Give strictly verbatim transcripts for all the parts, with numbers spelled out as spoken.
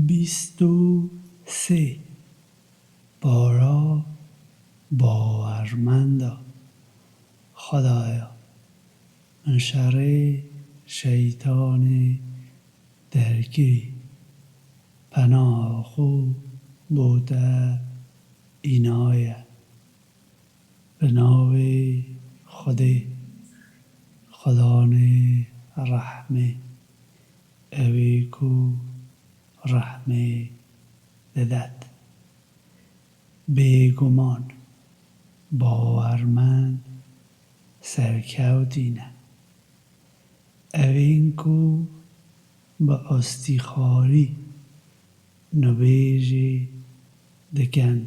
Bîst û sê. Para bawermenda. Xwedaya, min şerê şeytanê derkirî. Penaha xwe bo te înaye. Bi navê Xwedê, Xwedanê rehmê, ewê ku rehmê didet. Bêguman, bawermend serkewtî ne. Evên ku bi astîxarî nûbêjê dikin,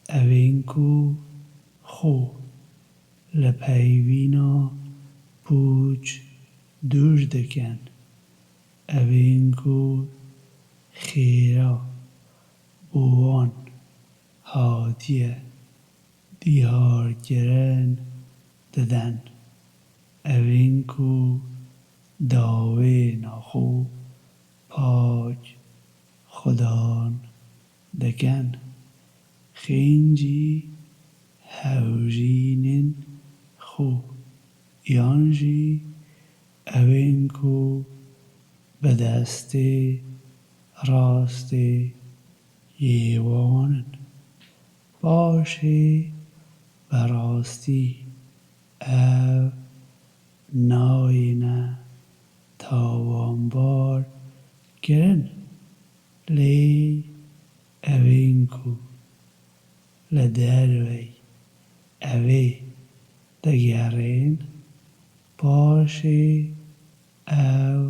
evên ku xwe li peyvîna pûç dûr dikin, evên ku xêra bo wan hatiye diyarkirin didin, evên ku dawêna xwe pak Xudan dikin, xêncî hewjînên xwe, yan jî ewên ku bi destê rastê yê wan in. Paşê bi rastî ev nayêne tawanbar kirin, lê ewên ku li derveyî evê digerên, paşê ew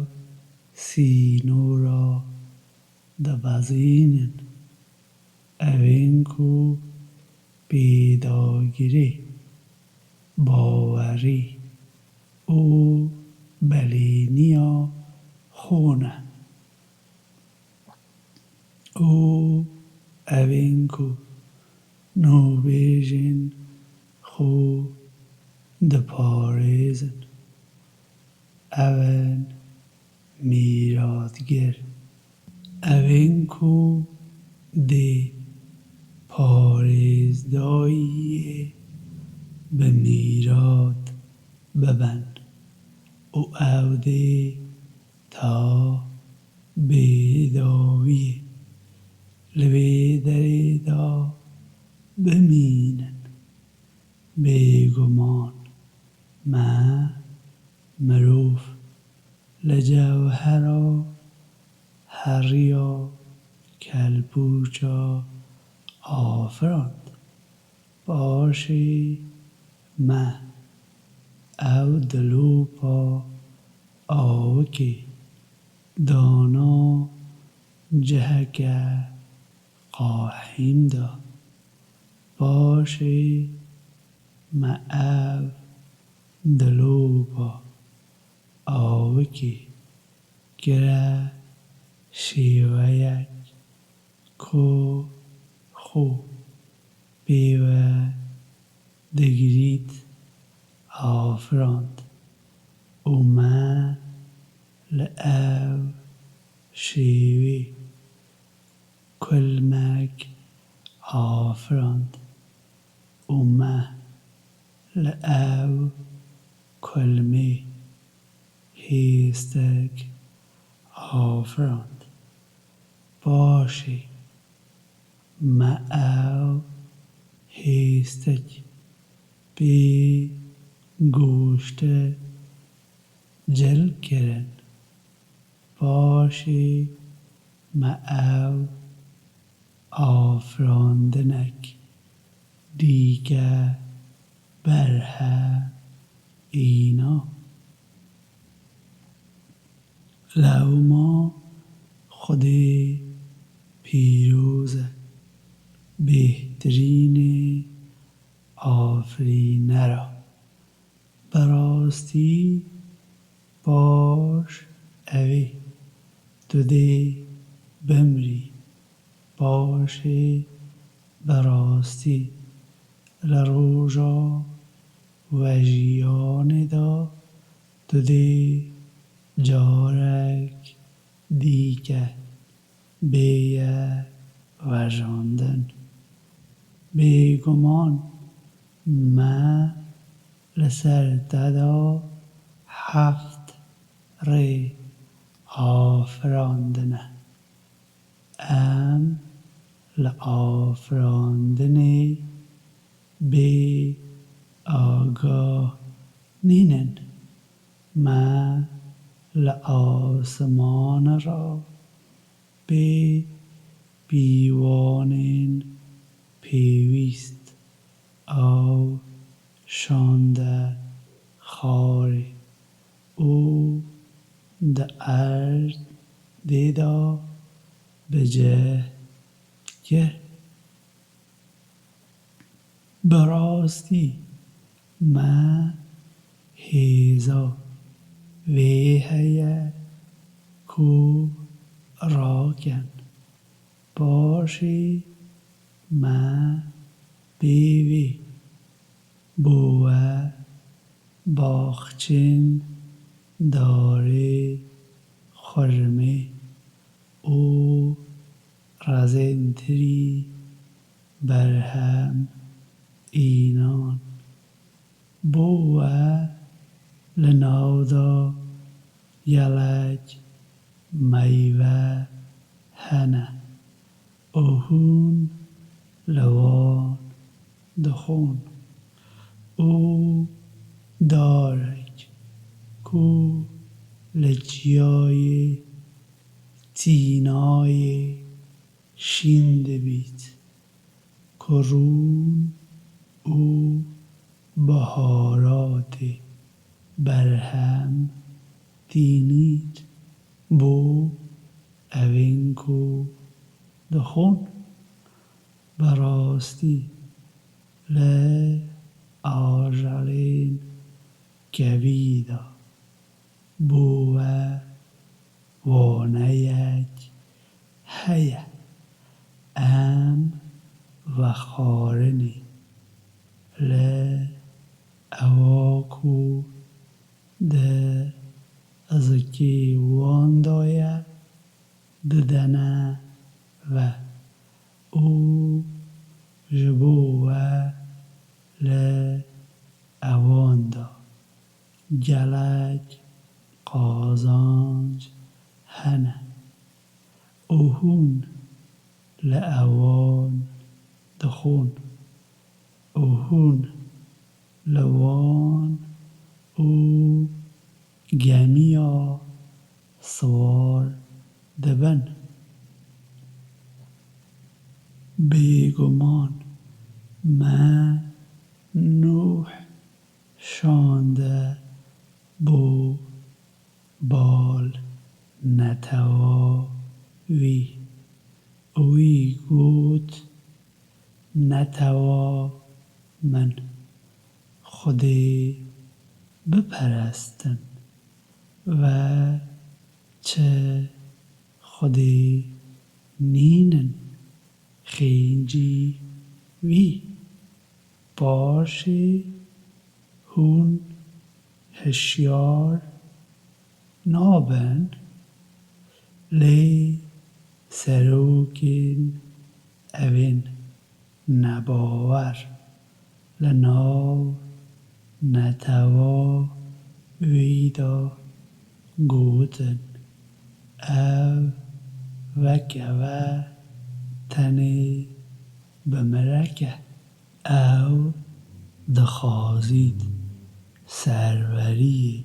sînora dibezînin. Evên ku pêdagirê bawerî û belêniya xwe ne û evên ku nûbêjên xwe diparêzin. Ew in mîratgir. Ew ên ku dê parêzdayiyê bi mîrat bibin û ew dê ta bêdawiyê li vê derê de bimînin. Bêguman me mirov li cewhera heriya kelpûça afirand. Paşê me ew dilopa awikê dana ciheke qehîm de. Paşê me ev dilopa awikê kire şêweyek ku xwe pê ve digirît, afirand û me li ev şêwê kulmek afirand û me li ev kulmê hêstek afirand. Paşê me ew hêstek pê goşte cil kirin. Paşê me ew afirandinek dîke berhe îna. Lewma Xwedê pîroz e, bêhtirînê afirînera. Bi rastî paş evê tu dê bimrî. Paşê bi rastî li roja vejiyanê de tu dê carek dîke bêye vejandin. Bêguman me li ser te de heft rê afirandine. Em li afirandinê bê agah nînin. Me li asmana re bê pîvanên pêwîst aw şande xarê û di erdê de bi cih kir. Bi rastî me hêza vê heye ku rakin. Paşê me pê vê bo we baxçên darê xurmê û rezêntirî berhem înan. Bo we li nav de gelek meyve hene û hûn li wan dixwin û darek ku li çiyayê tînayê şîn dibît, ku rûn û biharatê berhem tînît bo evên ku dixwin. Bi rastî li ajelên kevî de bo we waneyek heye. Em vexwarinê li ewa ku di zikê wan de ye didene ve û ji bo we li ewan de gelek qazanc hene û hûn li ewan dixwin û hûn li wan û gemiya siwar dibin. Bêguman me Nûh şande bo bal netewa wî. Wî got, Netewa min, Xwedê biperestin ve çi Xwedê nînin xêncî wî. Paşê hûn hişyar nabin, lê serokên evên nebawer li nav netewa wî de gotin, Ev veke ve tenê bi mirek e. Ew dixwazît serweriyê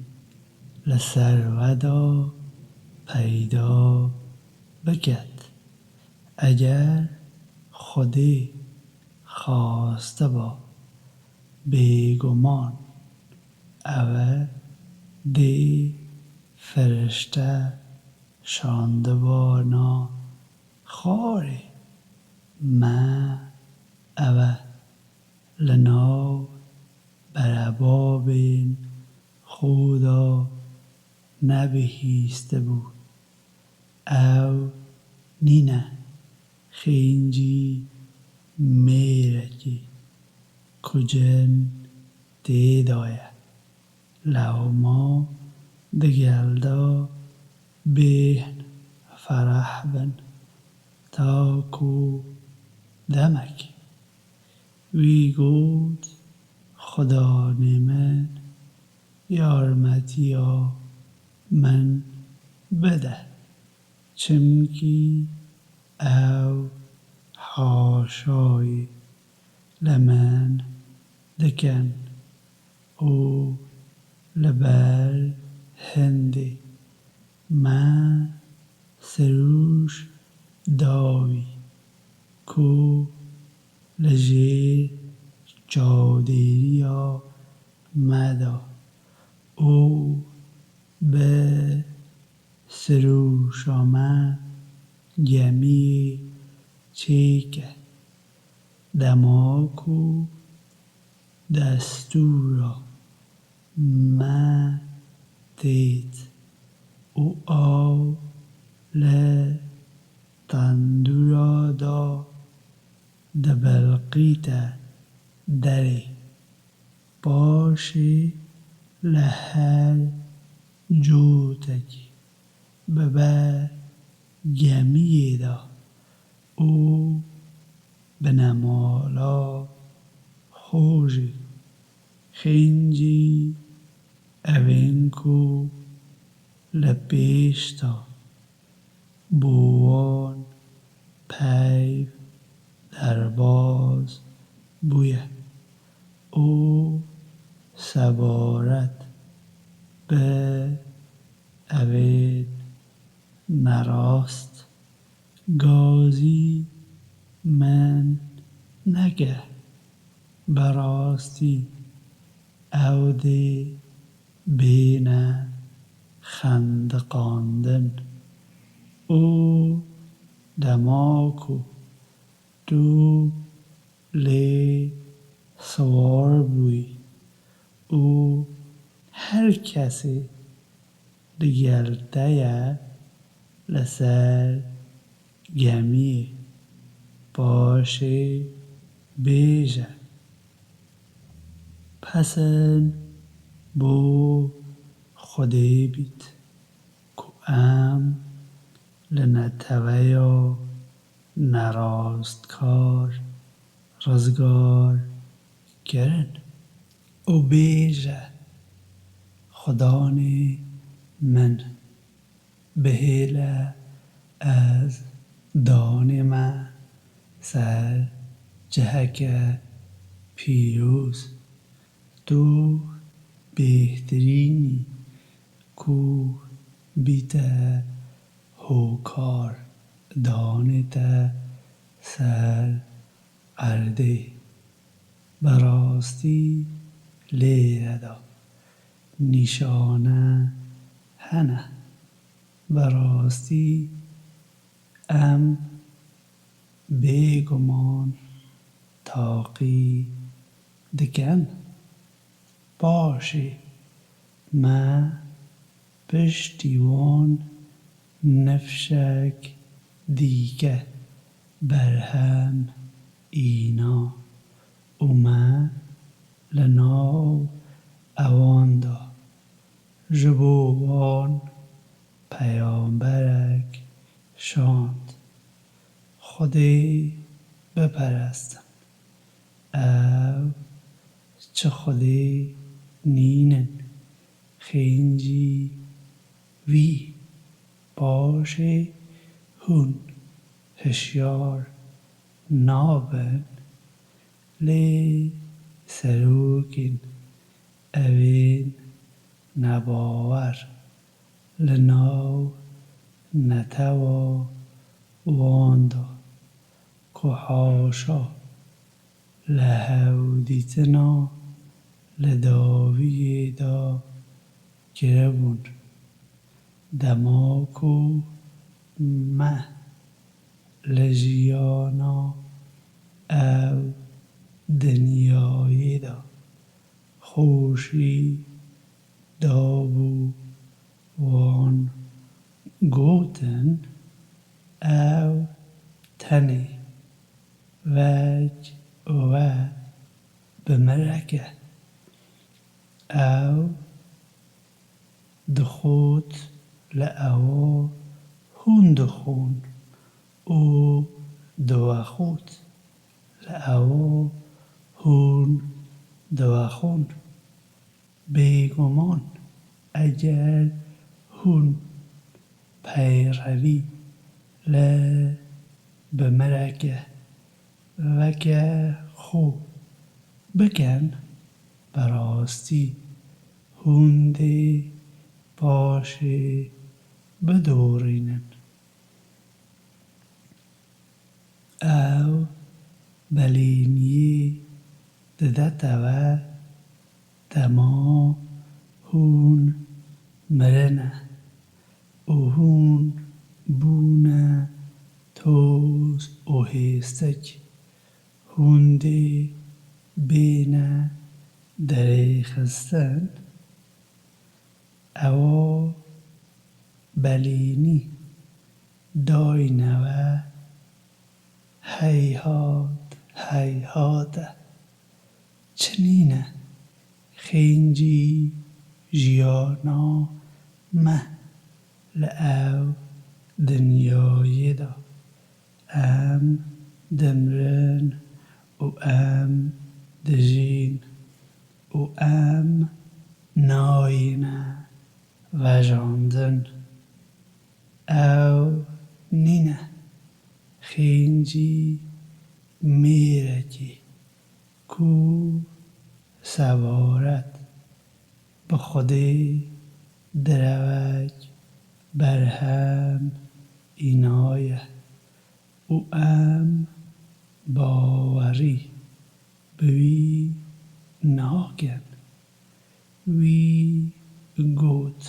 li ser ve de peyda biket. Eger Xwedê xwastiba, bêguman ew ê dê firişte şandibana xwarê. Me ew ê li nav berebabên xwe de nebihîstibû. Ew nîne xêncî mêrekê ku cin tê de ye. Lewma digel de bêhn fereh bin. ta ku demek. Wî got, Xudanê min, yarmetiya min bide, çimkî ew haşayê li min dikin û li ber hindê me sirûş dawî ku li jêr çavdêriya me de û bi sirûşa me gemiyê çêke. Dema ku destûra me têt û av li tendûra de dibilqîte derê. Paşê li her cotekî bibe gemiyê de û binemala xwe jî. Xêncî evên ku li pêş de bo wan peyv derbaz bûye û sebaret bi evên nerast gazî min neke. Bi rastî ew dê bêne xendiqandin û dema ku tu lê siwar bûyî û her kesê digel te ye li ser gemiyê, paşê bêje, Pesin bo Xwedê bît ku em li neteweya nerastkar rizgar kirin û bêje, Xudanê min, bihêle ez danê me ser ciheke pîroz. Tu bêhtirîn î ku bîte hokar, danê te ser erdê. Bi rastî lê re de nîşane hene. Bi rastî em bêguman taqî dikin. Paşê me piştî wan nifşek dîke berhem îna û me li nav ewan de ji bo wan peyamberek şand. Xwedê biperestin. Ew çi Xwedê nînin, xêncî wî. Paşê hûn hişyar nabin, lê serokên evên nebawer li nav netewa wan de ku haşa li hevdîtina li dawiyê de kiribûn. Dema ku me li jiyana ev dinyayê de xweşî dabû wan, gotin, ew tenê wek we bi mirek e. Ew dixwit, li ewa hûn dixwin. û diwexwit, li ew hûn diwexwin. Bêguman eger hûn peyrevî li bimireke weke xwe bikin, bi rastî hûn dê paşê bidorînin. Ew belîniyê didete we dema hûn mirine û hûn bûne toz û hêstik. Hûn dê bêne derêxistin. Ewa belînî dayne we, heyhat, heyhat e. Çi nîne xêncî jiyana me li ew dinyayê de. Em dimrin û em dijîn û em nayêne vejandin. Ew nîne xêncî mêrekî ku sebaret bi Xwedê direwek berhem înaye û em bawerî bi wî nakin. Wî got,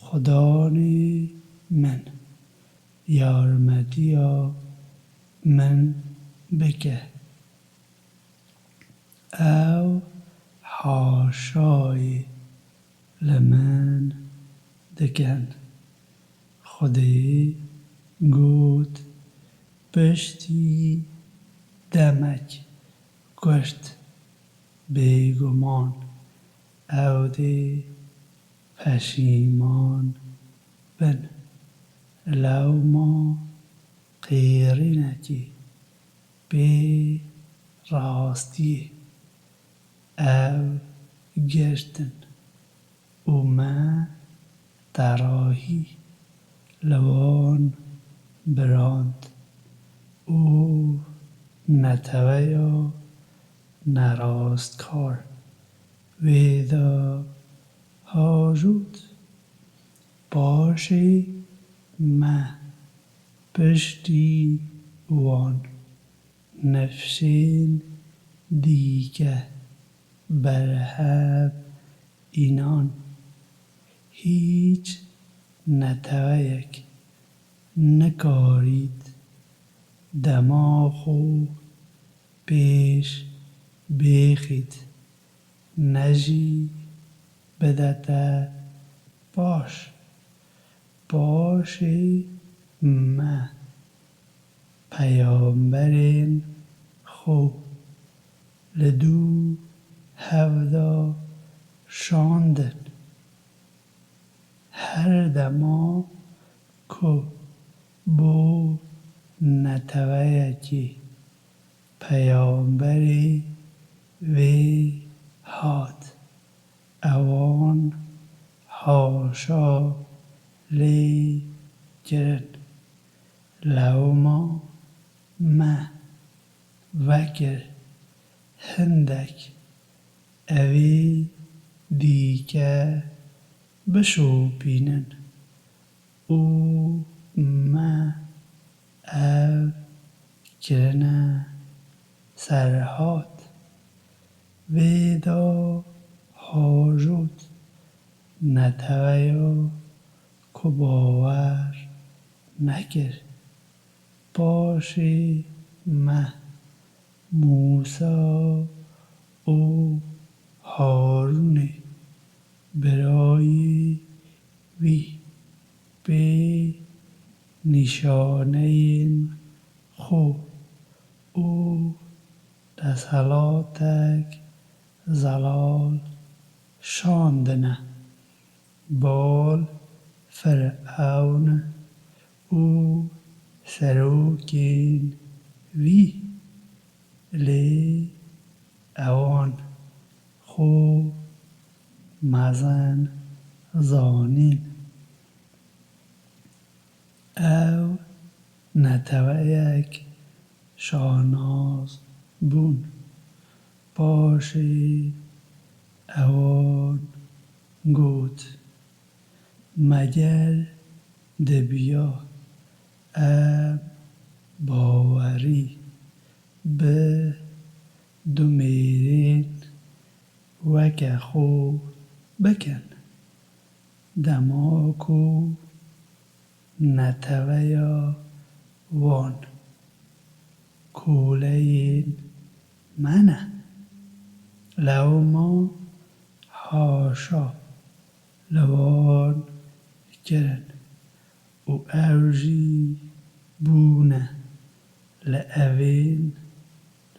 Xudanê min, yarmetiya min bike. Ew haşayê li min dikin. Xwedê got, Piştî demek kurt, bêguman ew dê peşîman bin. Lewma qêrînekî bê rastiyê ew girtin û me terahî li wan birand û neteweya nerastkar wê de hajot. Paşê me piştî wan nifşên dîke berhev înan. Hîç neteweyek nikarît dema xwe pêş bêxît, ne jî bidete paş. Paşê me peyamberên xwe li dû hev de şandin. Her dema ku bo neteweyekî peyamberê wê hat, ewan haşa lê kirin. Lewma me vekir hindek evî dîke bişopînin û me ev kirine serhat. Vê de hajot neteweya ku bawer nekir. Paşê me Mûsa û Harûnê birayê wî pê nîşaneyên xwe û desthilatek zelal şandine. Bal Firewn û serokên vî, lê ewan xwe mezin zanîn. Ew neteweyek şanaz bûn. Paşê ewan got, Meger dibiya em bawerî bi du mêrên weke xwe bikin, dema ku neteweya wan koleyên me ne, lewma haşa li wan kirin û ew jî bûne li evên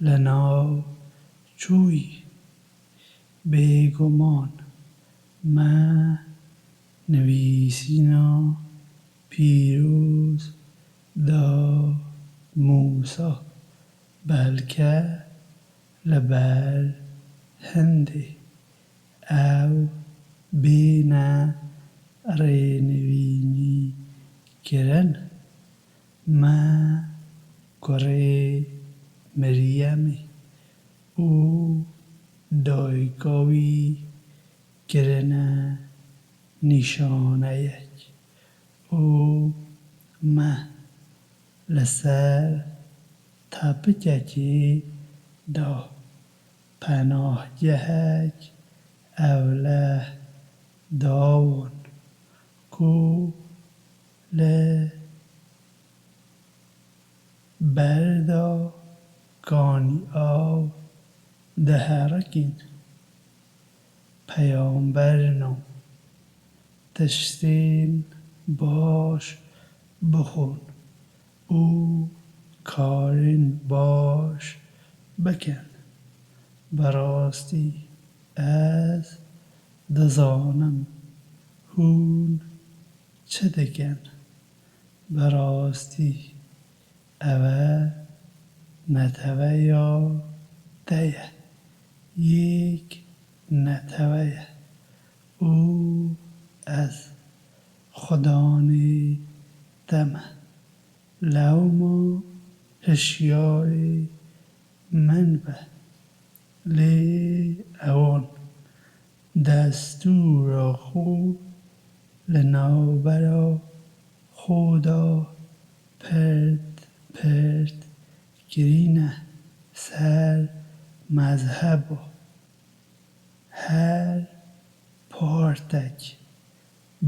li nav çûyî. Bêguman me nivîsîna pîroz da Mûsa, belke li ber hindê ew bêne rênivînî kirin. Me kurê Miryemê û dayika wî kirine nîşaneyek û me li ser tepikekê da penahgehek ewleh da wan ku li berda kanî av diherikîn. Peyamberno tiştên baş bixwin û karên baş bikin. Bi rastî ez dizanim hûn çi dikin. Bi rastî ev e neteweya te ye, yek netewe ye û ez Xudanê te me. Lewma hişyarê min be. Lê ewan destûra xwe li navbera xwe de pirt pirt kirîne ser mezheba. Her partek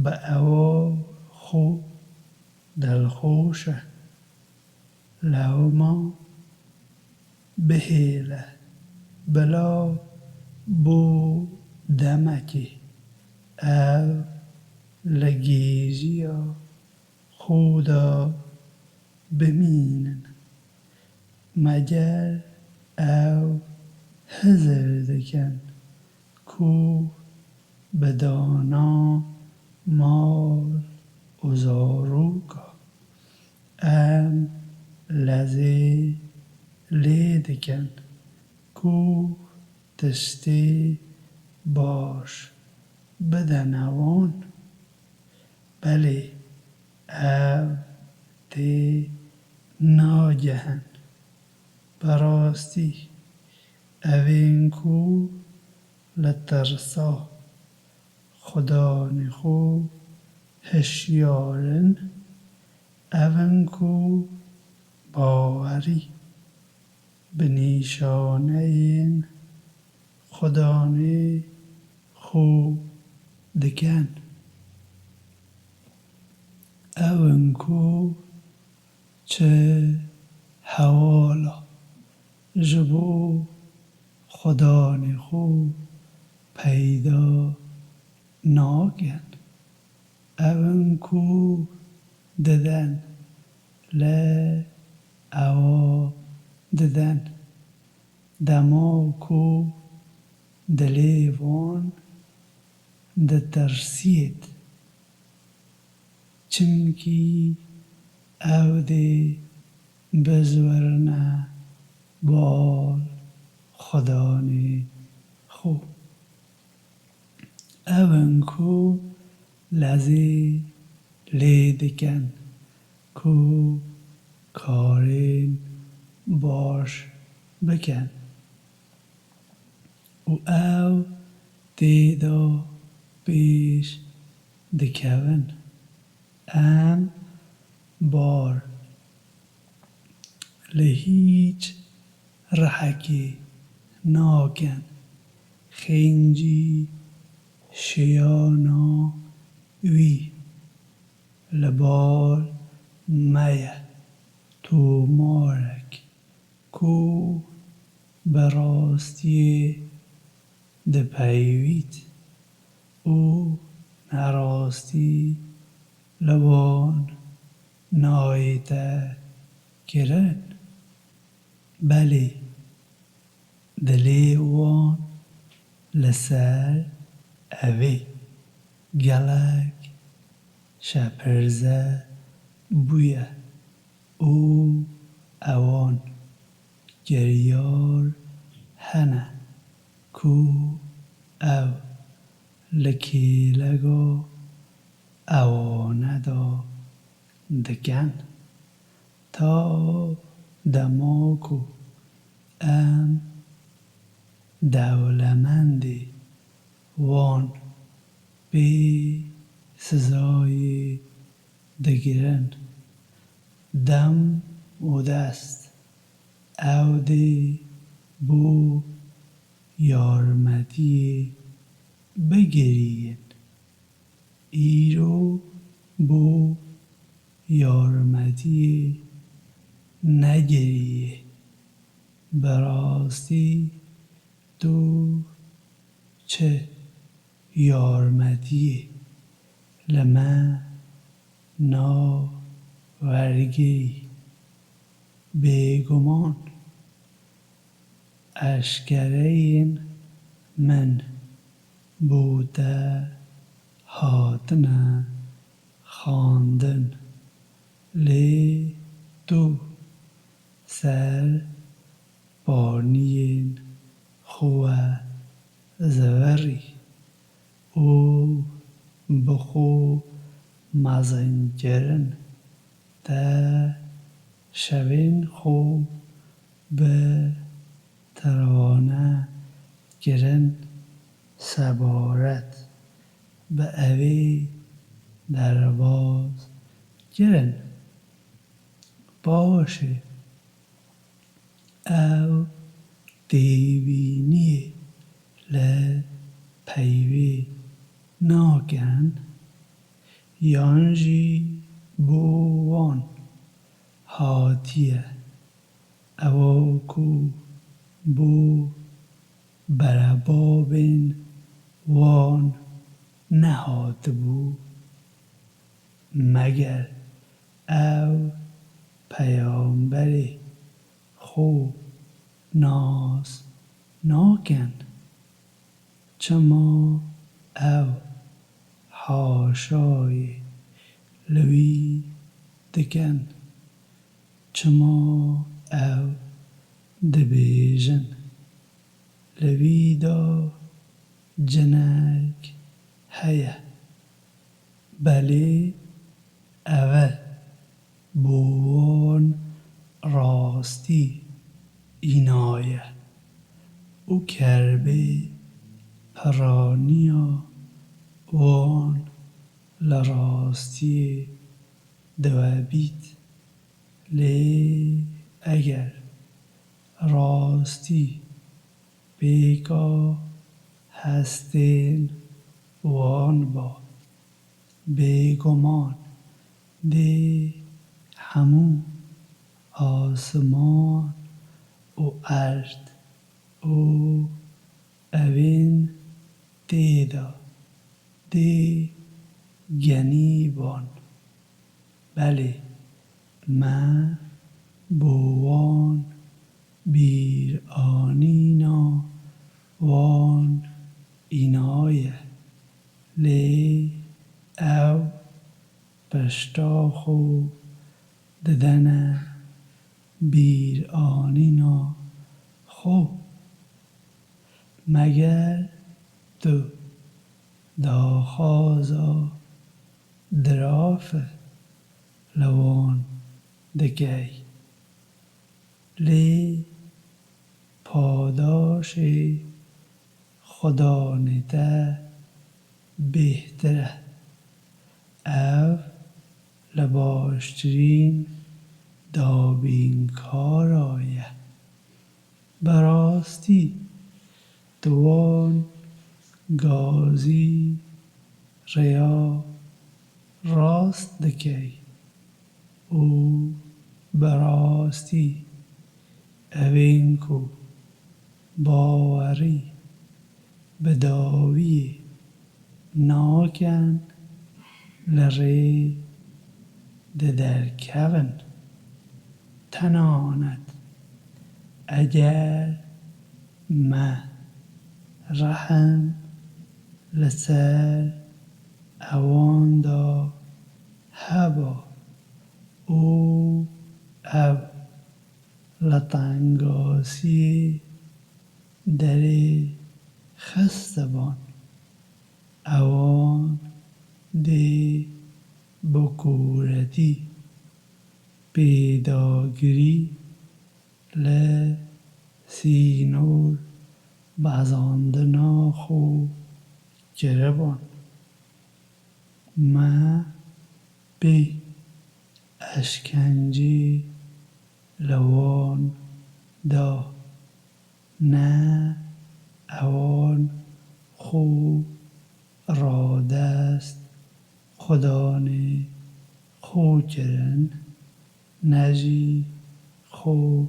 bi ewa xwe dilxweş e. Lewma bihêle bila bo demekê ew li gêjiya xwe de bimînin. Meger ew hizir dikin ku bi dana mal û zaroka em lezê lê dikin ku tiştê baş bidene wan? Belê, ev tê nagehin. Bi rastî, evên ku li tirsa Xudanê xwe hişyar in, ev in ku bawerî bi nîşaneyên Xudanê xwe dikin. Ew in ku çi hewala ji bo Xudanê xwe peyda nakin. Ew in ku diden, lê ewa diden. Dema ku dilê wan ditirsiyêt, çimkî Ew dê bizwirine bal xudanê xwe. Ew in ku lezê lê dikin ku karên baş bikin û ew tê de pêş dikevin. Em bar li hîç rihekê nakin, xêncî şiyana wî li bar me ye, tomarek ku bi rastiyê dipeyivît û nerastî li wan nayête kirin. Belê, dilê wan li ser ev ê gelek şepirze bûye û ewan kiryar hene ku ew li kêleka ewane de dikin. Ta dema ku em dewlemendê wan pê sizayê digirin, dem û dest ew dê bo yarmetiyê bigiriyin. Îro bo yarmetiyê negiriyê. Bi rastî tu çi yarmetiyê li me nawergirî? Bêguman. Eşkereyên min bo te hatine xwendin, lê tu ser paniyên xwe zivirî û bi xwe mezinkirin te şevên xwe bi tirane kirin, sebaret bi evê derbas kirin. Paşê ew têbîniyê li peyvê nakin, yan jî bo wan hatiye, ewa ku bo berebabên wan nehatibû, meger ew peyamberê xwe nas nakin. Çima ew haşayê li wî dikin? Çima ew dibêjin, li wî de cinek heye? Belê, ev e bo wan rastî înaye û kerbê piraniya wan li rastiyê diwebît. Lê eger rastî pêka hestên wan ba, bêguman dê hemû asiman û erd û evên tê de dê genî ban. Belê, me bo wan bîranîna wan înaye, lê ew pişta xwe didene bîranîna xwe. Meger tu daxwaza dirafe li wan dikey, lê padaşê Xudanê te bêhtir e. Ev li baştirîn dabînkara ye. Bi rastî tu wan gazî rêya rast dikey û bi rastî evên ku bawerî bi dawiyê nakin, li rê diderkevin. Tenanet eger me rehm li ser ewan de heba û ev li tengasiyê derê xestiban, ewan dê bi kûretî pêdagirî li sînor bezandina xwe kiriban. Me pê eşkencê li wan da, ne ewan xwe radest Xudanê xwe kirin, ne jî xwe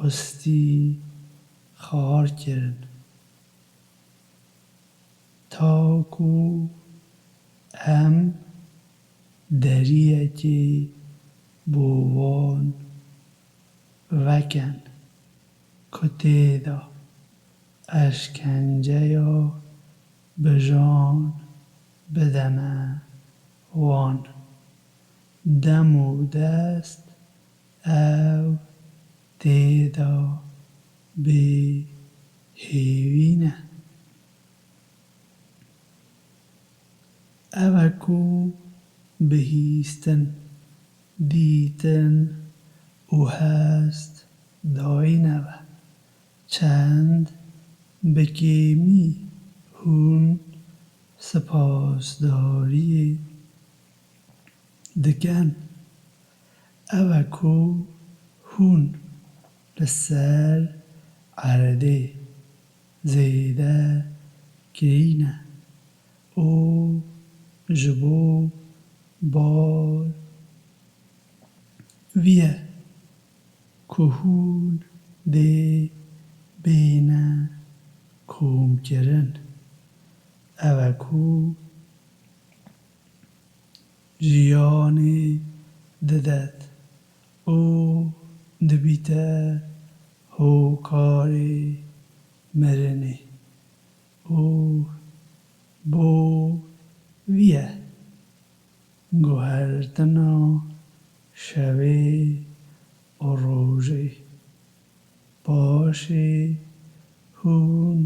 ostî xar kirin. Ta ku em deriyekê bo wan vekin ku tê de eşkenceya bijan bidene wan. Dem û dest ew tê de bê hêvî ne. Ev e ku bihîstin, dîtin û hest dayîne ve. Çend bi kêmî hûn spasdariyê dikin. Ev e ku hûn li ser erdê zêde kirîne û ji bo bar vî ye ku hûn dê bêne komkirin. Ev e ku jiyanê didet û dibîte hokarê mirinê û bo vî ye guhertina şevê û rojê. Paşê hûn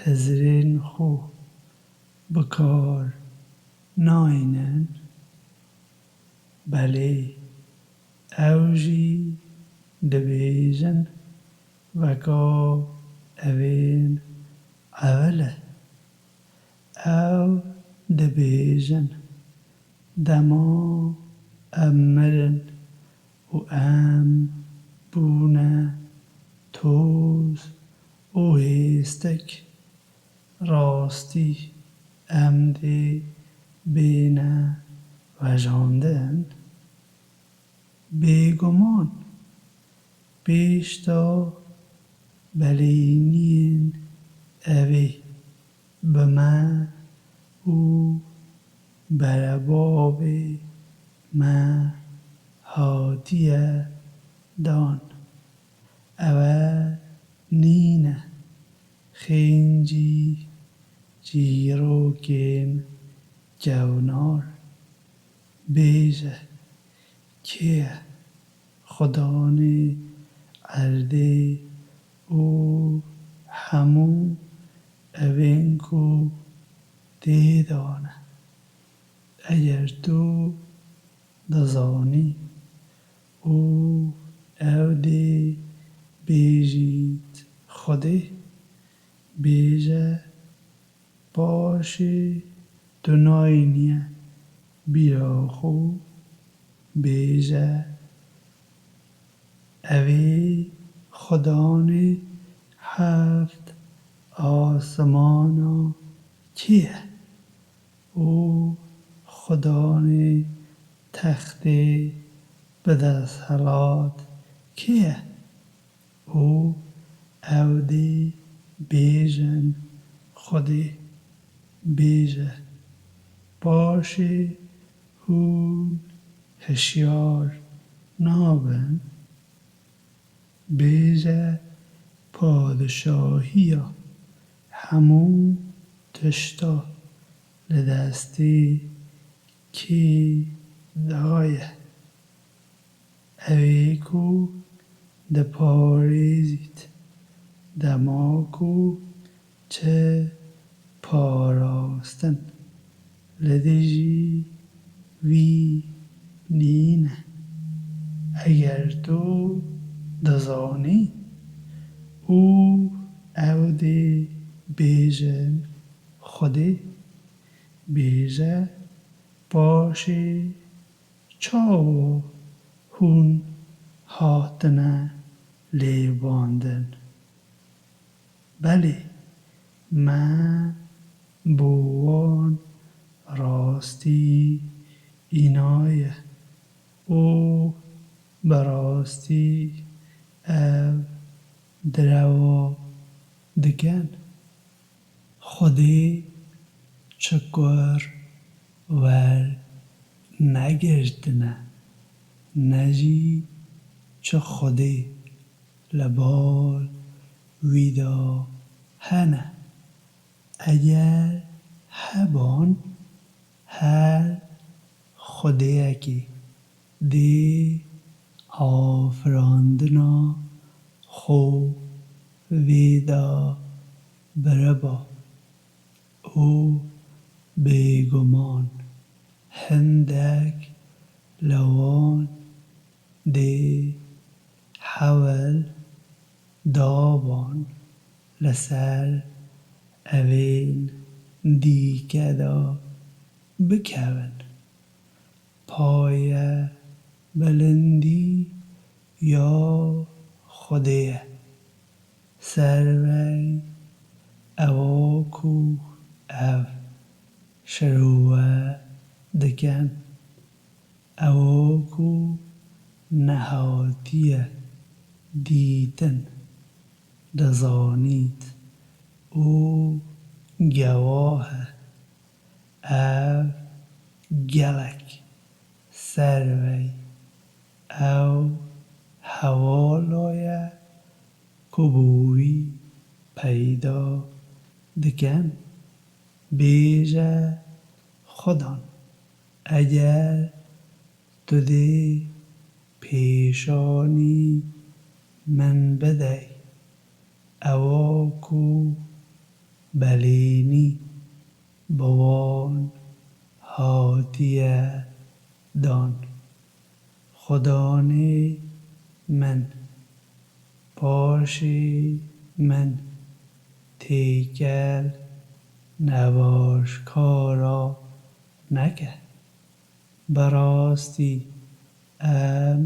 hizrên xwe bi kar naynin? Belê, ew jî dibêjin, weka evên evil e. Ew dibêjin, dema em mirin û em bûne toz û hêstek, rastî em dê bêne vejandin? Bêguman, pêşta belêniyên evê bi me û berebabê me hatiye dan. Ewe nîne xêncî çîrokên kewnar. Bêje, kê ye? Xudanê erdê û hemû evên ku tê de ne. Eger tu dizanî û ew dê bêjît Xwedê, bêje, paşê tu nayîniye bîra xwe, bêje, Evê Xudanê heft asimana kê ye? Û Xudanê textê bi desthilat kê ye? Û ew dê bêjin Xwedê, bêje, paşê hûn hişyar nabin? Bêje, padişahiya hemû tişta li destê kê daye? Ew ê ku diparêzît, dema ku çi parastin li dijî wî nîne. Eger tu dizanî û ew dê bêjin Xwedê, bêje, paşê çawa hûn hatine lêbandin? Belê, me bo wan rastî înaye û bi rastî ev derewa dikin. Xwedê çikur wernegirtine, ne jî çi Xwedê li bal wî de hene. Eger heban, her Xwedêyekê dê afirandina xwe vê de biriba û bêguman hindek li wan dê hewl daban li ser evên dîke de bikevin. Paye bilindî ya Xwedê ye. Servey ewa ku ev şirove dikin, ewa ku nehatiye dîtin, dizanît û gewah e. Ev gelek servey ew hevala ye ku bo wî peyda dikin. Bêje Xudan, eger tu dê pêşanî min bidey, ewa ku belênî bi wan hatiye dan. Xudanê min, paşê min têkel nebaşkara neke. Bi rastî em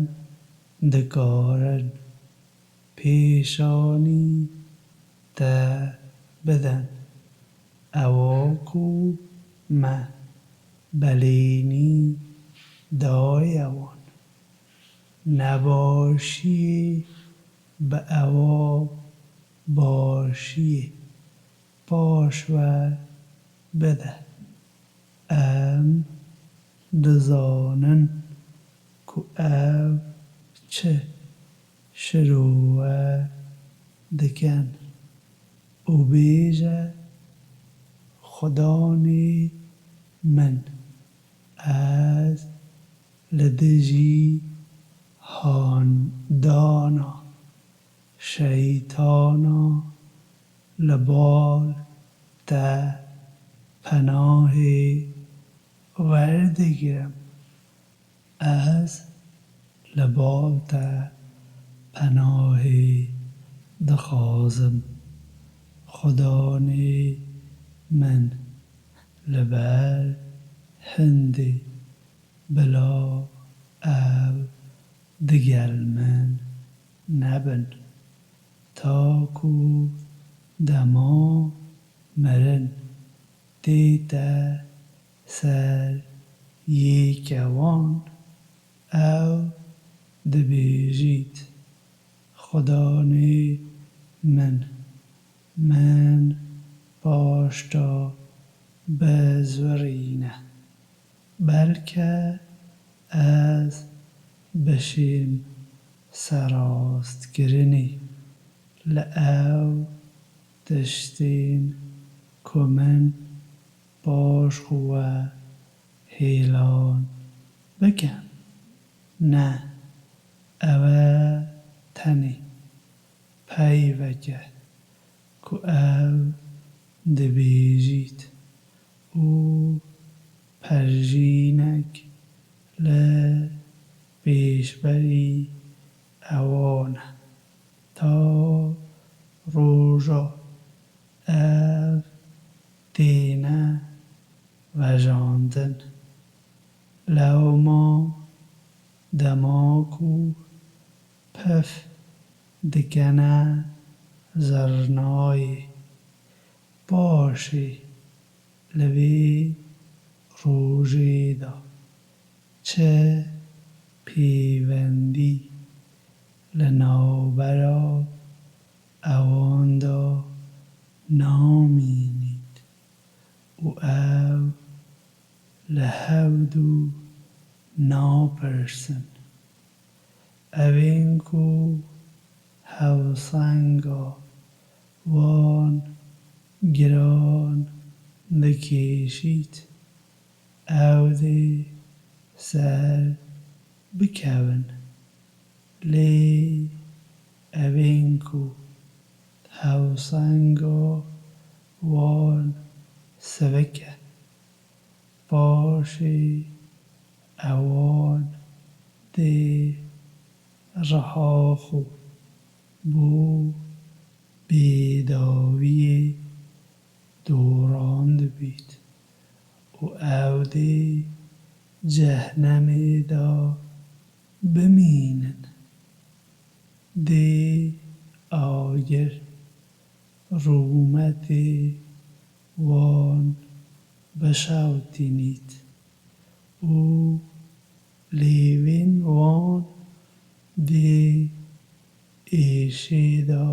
dikarin pêşanî te bidin, ewa ku me belênî daye wan. Nebaşiyê bi ewa başiyê paş ve bide. Em dizanin ku ev çi şirove dikin û bêje, Xudanê min, ez Li dijî handana şeytana li bal te penahê werdigirim. Ez li bal te penahê dixwazim. Xudanê min, li ber hindê bila ew digel min nebin, ta ku dema mirin tête ser yêkewan, ew dibêjît: Xudanê min, min paşta bizwirîne. Belke ez bişêm serastkirinê li ew tiştên ku min paş xwe hêlan bikim. Ne, ew e tenê peyveke ku ew dibêjît û perjînek li pêşberî ewan e, ta roja ev têne vejandin. Lewma dema ku pif dikene zirnayê, paşê li vê rojê de çi pêwendî li navbera ewan de namînît û ew li hevdû napirsin. Evên ku hevsenga wan giran dikêşît, ew dê ser bikevin. Lê evên ku hevsenga wan sivik e, paşê ewan dê riha xwe bo bêdawiyê dorandibît û ew dê cehnemê de bimînin. Dê agir rûmetê wan bişewtînît û lêvên wan dê êşê de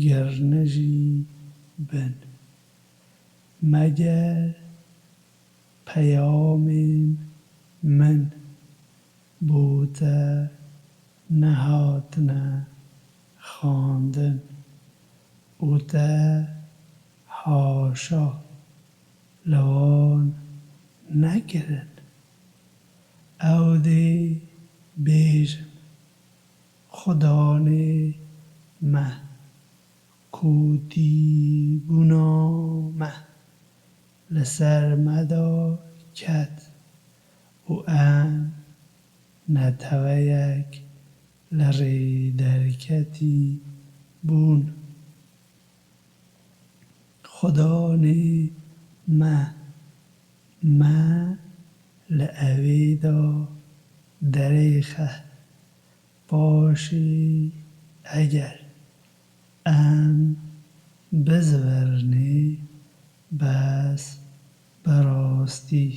girnijî bin. Meger peyamên min bo te nehatine xwendin û te haşa li wan nekirin. Ew dê bêjin: Xudanê me, kotîbûna me li ser me de ket û em neteweyek li rê derketî bûn. Xudanê me, me li evê de derêxe. Paşê eger em bizwirnê, bes bi rastî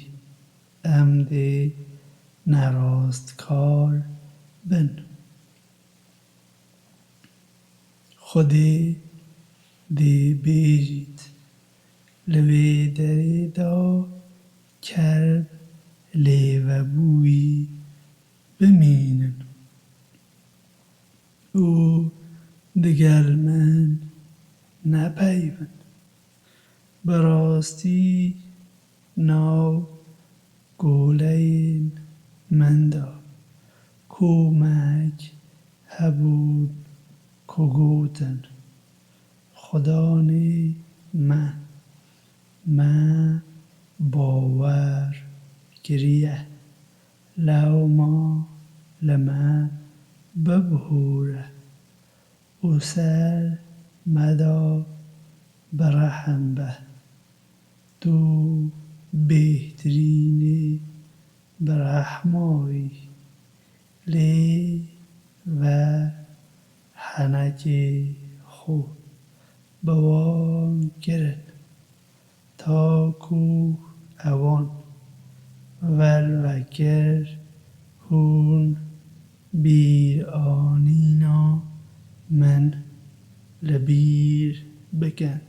em dê nerastkar bin. Xwedê dê bêjît: Li vê derê de kerb lêvebûyî bimînin û digel min nepeyvin. Bi rastî nav goleyên Min de komek hebûn ku gotin, Xudanê me, me bawer kiriye, lewma li me bibihûre û ser me de bi rehm be. Tu bêhtirînî bi rehma wî, lê ve henekê xwe bi wan kirin, ta ku ewan velvekir hûn bîranîna min li bîr bikin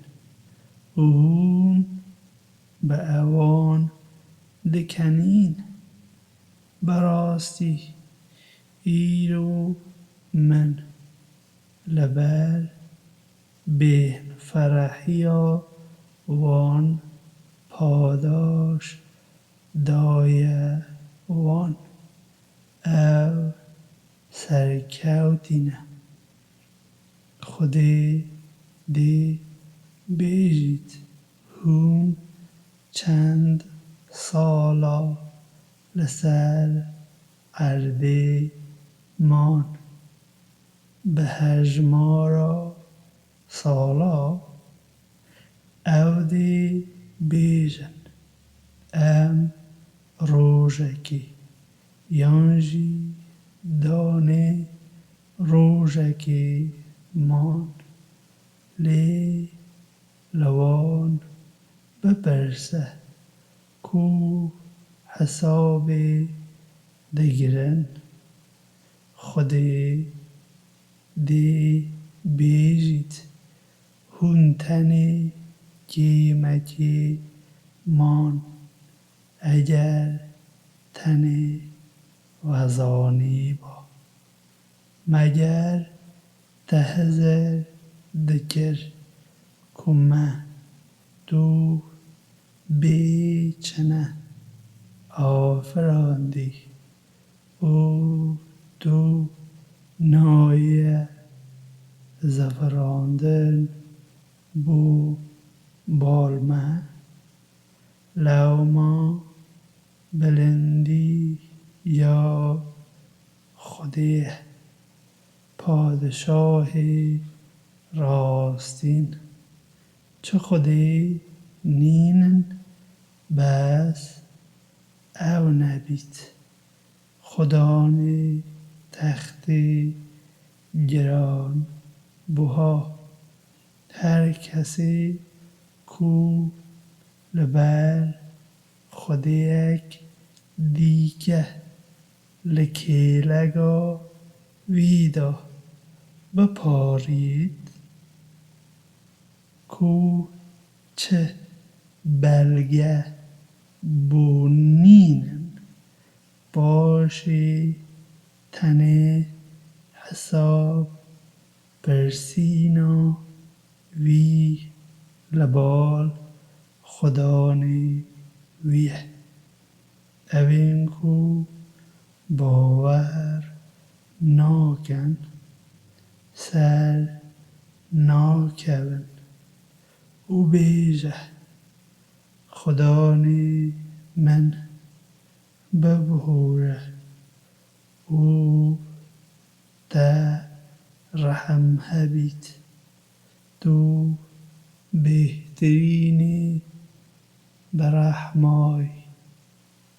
û hûn bi ewan dikenîn. Bi rastî îro min li ber bêhnferehiya wan padaş daye wan. Ew serkewtî ne. Xwedê dê bêjît, hûn çend sala li ser erdê man? Bi hejmara sala ew dê bêjin, em rojekê yan jî danê rojekê man. Lê li wan bipirse ku hesabê digirin, Xwedê dê bêjît, hûn tenê kêmekê man, eger tenê wezanîba. Meger te hizir dikir ku me tu bê çine afirandî û tu nayê zefirandin bo bal me? Lewma bilindî ya Xwedê ye, padişahê rastîn. Çi Xwedê nînin, bes ew nebît. Xudanê textê giran buha. Her kesê ku li ber xwedêyek dîke li kêlega wî de biparît, ku çi belge bû nînin, paşê tenê hesab pirsîna wî li bal Xudanê wî ye. Evên ku bawer nakin, ser nakevin û bêje, Xudanê min, bibihûre û te rehm hebît. Tu bêhtirînî bi rehmayî.